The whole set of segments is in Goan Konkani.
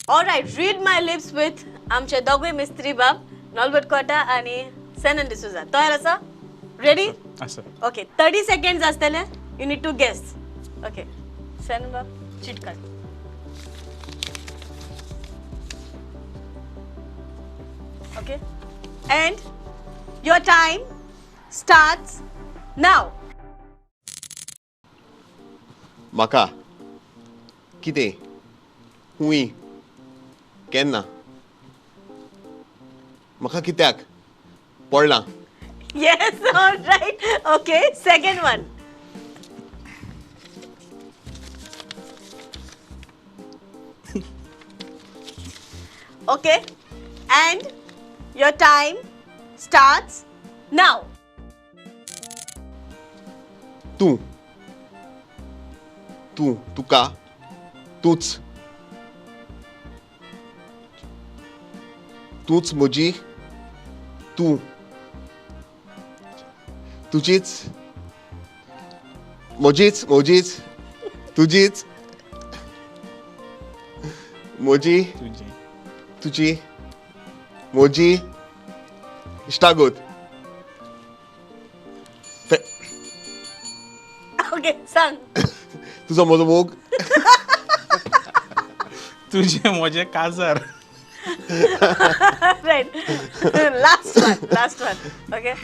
Alright, read my lips with आमचे दोगूय मिस्त्री बाब नॉल्बर्ट कोटा आनी सेनन डिसोजा. तयार आसा? रेडी? आसा. ओके, 30 सेकंड्स आसतले. You need to guess. Okay, Senan बाब, चीट काड. Okay, and your time starts now. म्हाका कितें हुंय केन्ना म्हाका कित्याक पडलां. Yes, all right. Okay, second one. Okay, and your time starts now. तूं तूं तुका तूंच तूंच म्हजी तूं तुजीच म्हजीच म्हजीच तुजीच म्हजी तुजी तुजी म्हजी इश्टागत. Okay, सांग. तुजो म्हजो मोग. तुजें म्हजें काजार. Right. Last one, last one. Okay.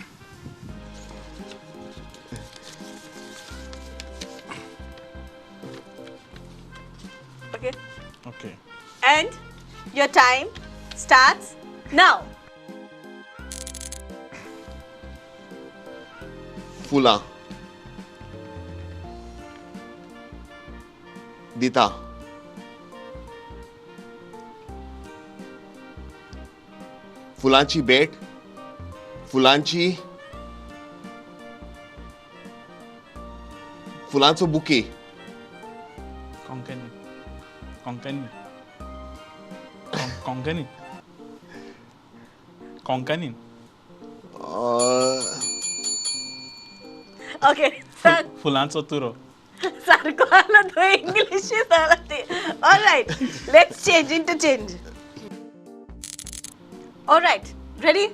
Okay. Okay. And your time starts now. फुलां दिता फुलांची भेट फुलांची फुलांचो बुके. कोंकणी कोंकणी कोंकणी कोंकणी. Okay, सांग. फुलांचो तुरो. सारको आलो तो, इंग्लिश जाला ते. Alright, let's change interchange. Alright, ready?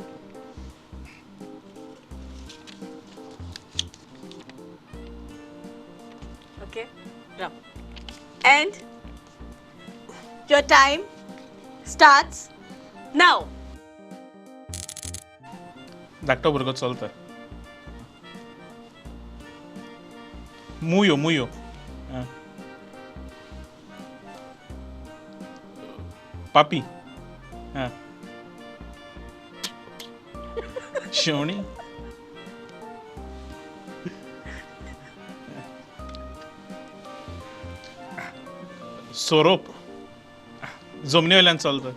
Okay, Ram. And your time starts now. धाकटो भुरगो चलता. मुयो मुयो. आं. पापी. आं. शेवणीं. सोरोप. जमनी वयल्यान चलता.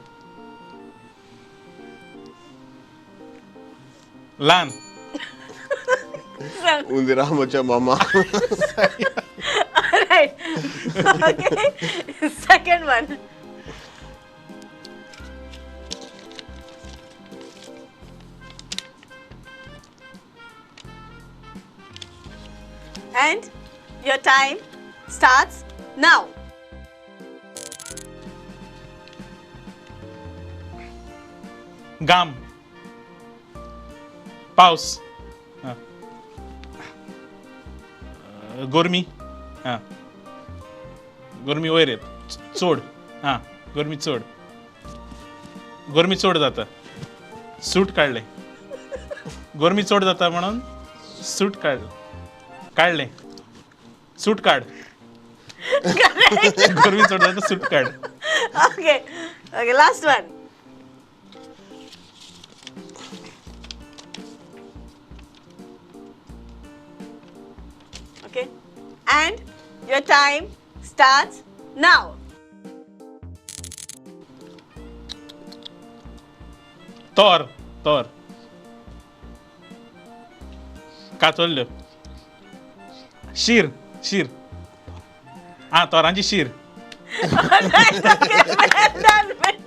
ल्हान. सांग. उंदरा म्हज्या मामा. Alright. Okay. Second one. And your time starts now. गाम. पावस. आं. गोरमी. आं. गरमी वयर येत चड. आं, गरमी चड, गरमी चड जाता, सूट काडलें. गरमी चड जाता म्हणून सूट काडलें. सूट काड. गरमी चड जाता, सूट काड. Okay. Okay, last one. Okay. And your time starts now. तोर तोर कातोल्ल्यो शीर शीर. आं, तोरांची शीर. Alright, okay, well done, well